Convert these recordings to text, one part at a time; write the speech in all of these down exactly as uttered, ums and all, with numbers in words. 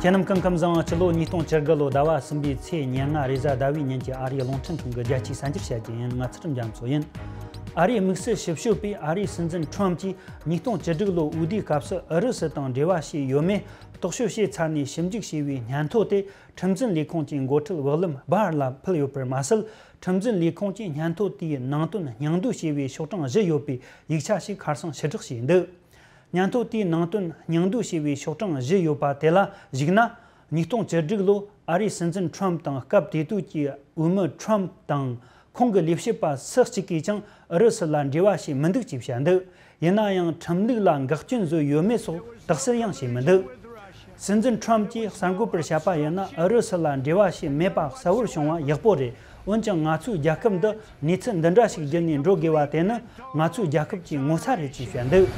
རྒྱལ་ནམ་སྐུ་ཁམས་བཟང་། སྤྱི་ལོ་ཉིས་སྟོང་བཅུ་དགུ་ལོ་ཟླ་བ་གསུམ་པའི་ཚེས་ཉེར་ལྔ་རེས་གཟའ་ཟླ་བའི་ཉིན་གྱི་ཨ་རིའི་རླུང་འཕྲིན་ཁང་གི་རྒྱལ་སྤྱིའི་གསར་འགྱུར་བཤད་རྒྱུ་ཡིན། ང་ཚུལ་ཁྲིམས་རྒྱ་མཚོ་ཡིན། ཨ་རིའི་དམིགས་བསལ་ཞིབ་དཔྱོད་པས་ཨ་རིའི་སྲིད་འཛིན་ཁྲོམ་གྱིས་ཉིས་སྟོང་བཅུ་དྲུག་ལོ་འོས་བསྡུའི་སྐབས་སུ་ཨུ་རུ་སུ་དང་འབྲེལ་བ་བྱས་ཡོད་མེད་རྟོག་དཔྱོད་བྱས་ཚར་ནས་ཞིབ་འཇུག་བྱས་པའི་སྙན་ཐོ་དེ་ཁྲིམས་འཛིན་ལས་ཁུངས་ཀྱི་འགོ་ཁྲིད་ཝི་ལམ་བྷར་ལ་ཕུལ་ཡོད་པར་མ་ཟད། ཁྲིམས་འཛིན་ལས་ཁུངས་ཀྱིས་སྙན་ཐོ་དེའི་ནང་དོན་སྙིང་བསྡུས་བྱས་པའི་ཤོག་གྲངས་བཞི་ཡོད་པའི་ཡིག་ཆ་ཞིག་ཁ་སང་ཕྱིར་བསྒྲགས་བྱས་འདུག་སྙན་ཐོ་དེའི་ནང་དོན་སྙིང་བསྡུས་བྱས་པའི་ཤོག་གྲངས་བཞི་ཡོད་པ་དེ་ལ་གཞིགས་ན། ཉིས་སྟོང་བཅུ་དྲུག་ལོ་ཨ་རིའི་སྲིད་འཛིན་ཁྲོམ་དང་སྐབས་དེ་དུས་ཀྱི་འོས་མི་ཁྲོམ་དང་ཁོང་གི་ལས་བྱེད་པ་སུ་གཅིག་གིས་ཀྱང་ཨུ་རུ་སུ་ལ་འབྲེལ་བ་བྱས་མི་འདུག་ཅེས་བཤད་འདུག་ཡིན་ན་ཡང་ཁྲིམས་ལུགས་ལ་འགག་རྐྱེན་བཟོས་ཡོད་མེད་སོགས་དག་སེལ་ཡང་བྱས་མི་འདུག་སྲིད་འཛིན་ཁྲོམ་གྱིས་གསར་འགོད་པར་བཤད་པ་ཡིན་ན། ཨུ་རུ་སུ་ལ་འབྲེལ་བ་བྱས་མེད་པ་གསལ་བོར་བྱུང་བ་ཡག་པོ་རེད། འོན་ཀྱང་ང་ཚོའི་རྒྱལ་ཁབ་འདི་གནས་ཚུལ་འདི་འདྲ་ཞིག་བརྒྱུད་ནས་འགྲོ་དགོས་པ་དེ་ནི་ང་ཚོའི་རྒྱལ་ཁབ་ཀྱི་ངོ་ཚ་རེད་ཅེས་བཤད་འདུག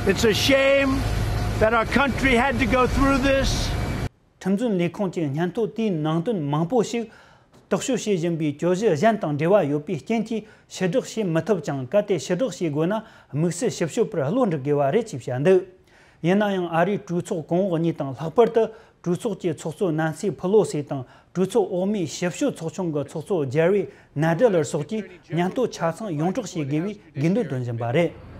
It's a shame that our country had to go through this. ཁྲིམས་འཛིན་ལས་ཁུངས་ཀྱི་སྙན་ཐོ་དེའི་ནང་དོན་མང་པོ་ཞིག་རྟོག་དཔྱོད་བྱེད་བཞིན་པའི་གྱོད་གཞི་གཞན་དང་འབྲེལ་བ་ཡོད་པའི་རྐྱེན་གྱིས་ཕྱིར་བསྒྲགས་བྱེད་མི་ཐུབ་ཅིང་། གལ་ཏེ་ཕྱིར་བསྒྲགས་བྱེད་དགོས་ན་དམིགས་བསལ་ཞིབ་དཔྱོད་པར་བློ་འདྲི་དགོས་པ་རེད་ཅེས་བཤད་འདུག་ཡིན་ན་ཡང་ཨ་རིའི་གྲོས་ཚོགས་གོང་འོག་གཉིས་དང་ལྷག་པར་དུ་གྲོས་ཚོགས་ཀྱི་ཚོགས་གཙོ་ནན་སི་ཕི་ལོ་སི་དང་གྲོས་ཚོགས་འོག་མའི་ཞིབ་དཔྱོད་ཚོགས་ཆུང་གི་ཚོགས་གཙོ་ཇེ་རི་ནེ་ཌ་ལར་སོགས་ཀྱིས་སྙན་ཐོ་ཆ་ཚང་ཡོངས་གྲགས་བྱེད་དགོས་པའི་དགོས་འདུན་འདོན་བཞིན་པ་རེད།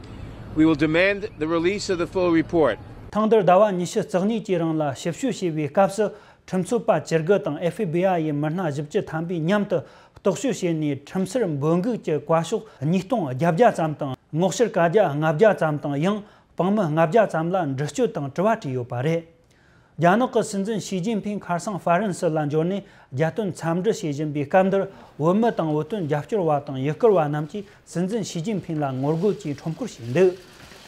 We will demand the release of the full report. ཐེངས་འདིར་ཟླ་བ་ཉི་ཤུ་རྩ་གཉིས་ཀྱི་རིང་ལ་ཞིབ་དཔྱོད་བྱས་པའི་སྐབས་སུ་ཁྲིམས་རྩོད་པ་བཅུ་དགུ་དང་ཨེཕ་བི་ཨའི་ཡི་མི་སྣ་བཞི་བཅུ་ཐམ་པས་མཉམ་དུ་རྟོག་དཔྱོད་བྱས་ནས་ཁྲིམས་སར་འབོད་འགུག་གི་བཀའ་ཤོག་ཉིས་སྟོང་བརྒྱད་བརྒྱ་ཙམ་དང་སྔོག་བཤེར་བཀའ་རྒྱ་ལྔ་བརྒྱ་ཙམ་དང་ཡང་། དཔང་མི་ལྔ་བརྒྱ་ཙམ་ལ་འདྲི་གཅོད་དང་དྲི་བ་དྲིས་ཡོད་པ་རེད། རྒྱ་ནག་གི་སྲིད་འཛིན་ཞི་ཅིན་ཕིང་ཁ་སང་ཧྥ་རན་སི་ལ་འབྱོར་ནས་རྒྱལ་དོན་འཚམས་འདྲི་བྱེད་བཞིན་པའི་སྐབས་འདིར། བོད་མི་དང་བོད་དོན་རྒྱབ་སྐྱོར་བ་དང་ཡུལ་སྐོར་བ་རྣམས་ཀྱིས་སྲིད་འཛིན་ཞི་ཅིན་ཕིང་ལ་ངོ་རྒོལ་གྱིས་ཁྲོམ་སྐོར་བྱས་འདུག་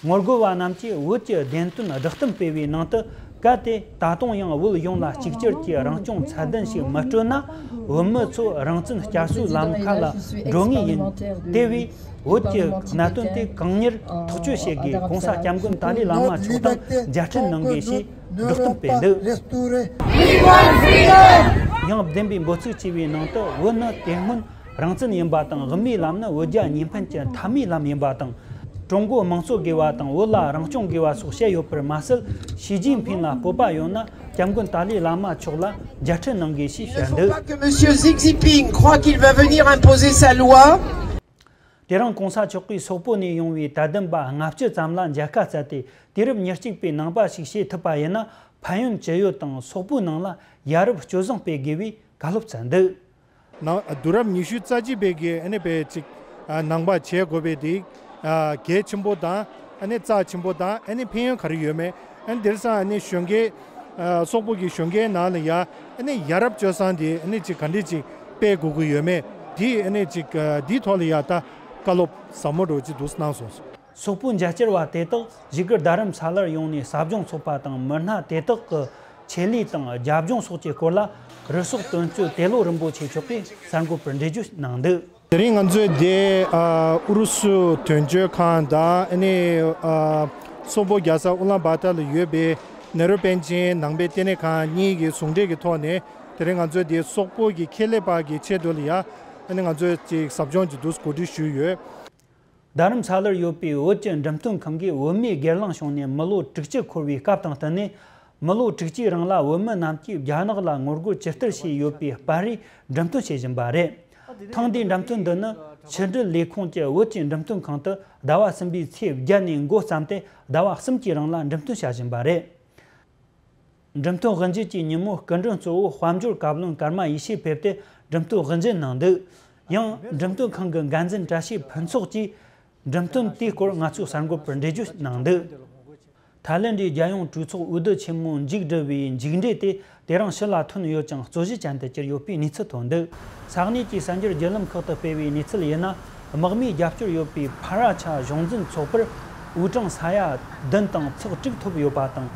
ངོ་རྒོལ་བ་རྣམས་ཀྱིས་བོད་ཀྱི་བདེན་དོན་བསྒྲགས་གཏམ་སྤེལ་བའི་ནང་དུ། གལ་ཏེ་ད་དུང་ཡང་བོད་ཡོངས་ལ་གཅིག་གྱུར་གྱི་རང་སྐྱོང་ཚད་ལྡན་ཞིག་མི་སྤྲོད་ན། བོད་མི་ཚོ་རང་བཙན་བསྐྱར་གསོའི་ལམ་ཁ་ལ་འགྲོ་ངེས་ཡིན། དེ་བས། བོད་ཀྱི་གནད་དོན་དེ་གང་མྱུར་ཐག་གཅོད་བྱེད་དགོས། ༸གོང་ས་༸སྐྱབས་མགོན་ཏཱ་ལའི་བླ་མ་མཆོག་དང་མཇལ་འཕྲད་གནང་དགོས་ཞེས་སྒྲོག་གཏམ་སྤེལ་འདུག་ཡང་བདེན་པའི་འབོད་ཚིག་ཅེས་པའི་ནང་དུ། བོད་ནི་དེ་སྔོན་རང་བཙན་ཡིན་པ་དང་། དབུ་མའི་ལམ་ནི་བོད་རྒྱ་གཉིས་ཕན་གྱི་མཐའ་མའི་ལམ་ཡིན་པ་དང་། ཀྲུང་གོ་དམངས་གཙོ་དགོས་པ་དང་། བོད་ལ་རང་སྐྱོང་དགོས་པ་སོགས་བཤད་ཡོད་པར་མ་ཟད། ཞི་ཅིན་ཕིང་ལ་སྤོབས་པ་ཡོད་ན། སྐྱབས་མགོན་ཏཱ་ལའི་བླ་མ་མཆོག་ལ་མཇལ་འཕྲད་གནང་དགོས་ཞེས་བཤད་འདུག Ne faut pas que Monsieur Xi Jinping croit qu'il va venir imposer sa loi. དེ་རིང་༸གོང་ས་མཆོག་གིས་སོག་པོ་ནས་ཡོང་བའི་དད་ལྡན་པ་ལྔ་བཅུ་ཙམ་ལ་མཇལ་ཁ་བསྩལ་ཏེ། དུས་རབས་ཉེར་གཅིག་པའི་ནང་པ་ཞིག་བྱེད་ཐུབ་པ་ཡིན་ན། ཕན་ཡོན་ཅི་ཡོད་དང་། སོག་པོའི་ནང་ལ་ཡ་རབས་སྤྱོད་བཟང་སྤེལ་དགོས་པའི་བཀའ་སློབ་བསྩལ་འདུག་ནང་དུས་རབས་ཉི་ཤུ་རྩ་གཅིག་པའི་གི་ཨ་ནི་པའི་ཅིག་ནང་པ་བྱེད་དགོས་པའི་དེ་གལ་ཆེན་པོ་དང་། ཨ་ནི་རྩ་ཆེན་པོ་དང་། ཨ་ནི་ཕན་ཡོན་ག་རེ་ཡོད་མེད། ཨ་ནི་དེང་སང་ཨ་ནི་གཞོན་སྐྱེས་སོག་པོ་གི་གཞོན་སྐྱེས་ནང་ལ་ཡ་ཨ་ནི་ཡ་རབས་སྤྱོད་བཟང་དེ་ཨ་ནི་ཅིག་ག་འདྲས་ཅིག་སྤེལ་དགོས་ཀྱི་ཡོད་མེད། དེ་ཨ་ནི་ཅིག་དེའི་ཐོག་ལ་ཡ་ད་བཀའ་སློབ་ཟབ་མོ་འདྲ་ཅིག་འདུག་གནང་སོང་། སོག་པོའི་མཇལ་བཅར་བ་དེ་དག་བཞུགས་སྒར་རྡ་རམ་ས་ལར་ཡོང་ནས་ཟབ་སྦྱོང་ཚོགས་པ་དང་། མི་སྣ་དེ་དག་གི་ཆེད་ལས་དང་རྒྱབ་ལྗོངས་སོགས་ཀྱི་སྐོར་ལ་རུ་སོག་དོན་གཅོད་ཏེ་ལོ་རིན་པོ་ཆེ་མཆོག་གིས་གསར་འགོད་པར་འགྲེལ་བརྗོད་གནང་འདུག་དེ་རིང་ང་ཚོས་འདི་ཨ་ཨུ་རུ་སུ་དོན་གཅོད་ཁང་དང་། ཨ་ནི་ཨ་སོག་པོ་རྒྱལ་ས་ཨུ་ལན་བཱ་ཏཱ་ལ་ཡོད་པའི་ནེ་རུ་པཎ་ཆེན་ནང་པའི་ལྟེ་གནས་ཁང་གཉིས་ཀྱི་ཟུང་འབྲེལ་གྱི་ཐོག་ནས། དེ་རིང་ང་ཚོས་འདི་སོག་པོ་གི་ཁེ་ལས་པ་གི་ཆེད་དུ་ལ་ཡ་ཨ་ནི་ང་ཚོས་ཅིག་ཟབ་སྦྱོང་ཅིག་འདུག་གོ་སྒྲིག་ཞུས་ཡོད། རྡ་རམ་ས་ལར་ཡོད་པའི་བོད་ཀྱི་འགྲེམས་སྟོན་ཁང་གིས་བོད་མིའི་སྒེར་ལངས་བྱུང་ནས་མི་ལོ་དྲུག་ཅུ་འཁོར་བའི་སྐབས་དང་བསྟུན་ནས། མི་ལོ་དྲུག་ཅུའི་རིང་ལ་བོད་མི་རྣམས་ཀྱིས་རྒྱ་ནག་ལ་ངོ་རྒོལ་ཇི་ལྟར་བྱས་ཡོད་པའི་པར་རིས་འགྲེམས་སྟོན་བྱེད་བཞིན་པ་རེད། ཐེངས་འདིའི་འགྲེམས་སྟོན་འདི་ནི་ཕྱི་འབྲེལ་ལས་ཁུངས་ཀྱི་བོད་ཀྱི་འགྲེམས་སྟོན་ཁང་དུ་ཟླ་བ་གསུམ་པའི་ཚེས་བརྒྱད་ནས་འགོ་བརྩམས་ཏེ། ཟླ་བ་གསུམ་གྱི་རིང་ལ་འགྲེམས་སྟོན་བྱ་བཞིན་པ་རེད། འགྲེམས་སྟོན་དབུ་འབྱེད་ཀྱི་ཉིན་མོའི་སྐུ་མགྲོན་གཙོ་བོ་དཔལ་འབྱོར་བཀའ་བློན་ཀརྨ་ཡེ་ཤེས་ཕེབས་ཏེ་འགྲེམས་སྟོན་དབུ་འབྱེད་གནང་འདུག་ཡང་འགྲེམས་སྟོན་ཁང་གི་འགན་འཛིན་བཀྲ་ཤིས་ཕུན་ཚོགས་ཀྱིས་འགྲེམས་སྟོན་དེའི་སྐོར་ང་ཚོའི་གསར་འགོད་པར་འགྲེལ་བརྗོད་གནང་འདུག་ཐའི་ལེན་ཌའི་རྒྱལ་ཡོངས་གྲོས་ཚོགས་འོས་བསྡུ་ཆེན་མོ་མཇུག་བསྒྲིལ་བའི་མཇུག་འབྲས་དེ་དེ་རིང་ཕྱི་ལ་ཐོན་ཡོད་ཅིང་། རྩོད་གཞི་ཅན་དུ་གྱུར་ཡོད་པའི་གནས་ཚུལ་ཐོན་འདུག་ས་གནས་ཀྱི་གསར་འགྱུར་བརྒྱུད་ལམ་ཁག་ཏུ་སྤེལ་བའི་གནས་ཚུལ་ཡིན་ན། དམག་མིའི་རྒྱབ་སྐྱོར་ཡོད་པའི་ཕ་ར་ཆ་གཞུང་འཛིན་ཚོགས་པར་དབུའུ་ཀྲང་ས་ཡ་བདུན་དང་ཚེག་དྲུག་ཐོབ་ཡོད་པ་དང་།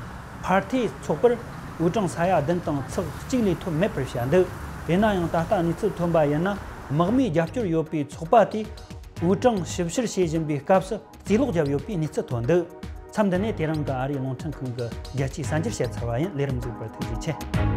ཕར་ཐེ་ཚོགས་པར་དབུའུ་ཀྲང་ས་ཡ་བདུན་དང་ཚེག་གཅིག་ལས་ཐོབ་མེད་པར་བཤད་འདུག་ཡིན་ན་ཡང་། ད་ལྟ་གནས་ཚུལ་ཐོན་པ་ཡིན་ན། དམག་མིའི་རྒྱབ་སྐྱོར་ཡོད་པའི་ཚོགས་པ་དེས་དབུའུ་ཀྲང་ཞིབ་བཤེར་བྱེད་བཞིན་པའི་སྐབས་སུ་རྩིས་སློག་བརྒྱབ་ཡོད་པའི་གནས་ཚུལ་ཐོན་འདུག་མཚམས་འདི་ནས་དེ་རིང་གི་ཨ་རིའི་རླུང་འཕྲིན་ཁང་གི་རྒྱལ་སྤྱིའི་གསར་འགྱུར་བཤད་ཚར་བ་ཡིན། ལས་རིམ་གཟིགས་པར་ཐུགས་རྗེ་ཆེ།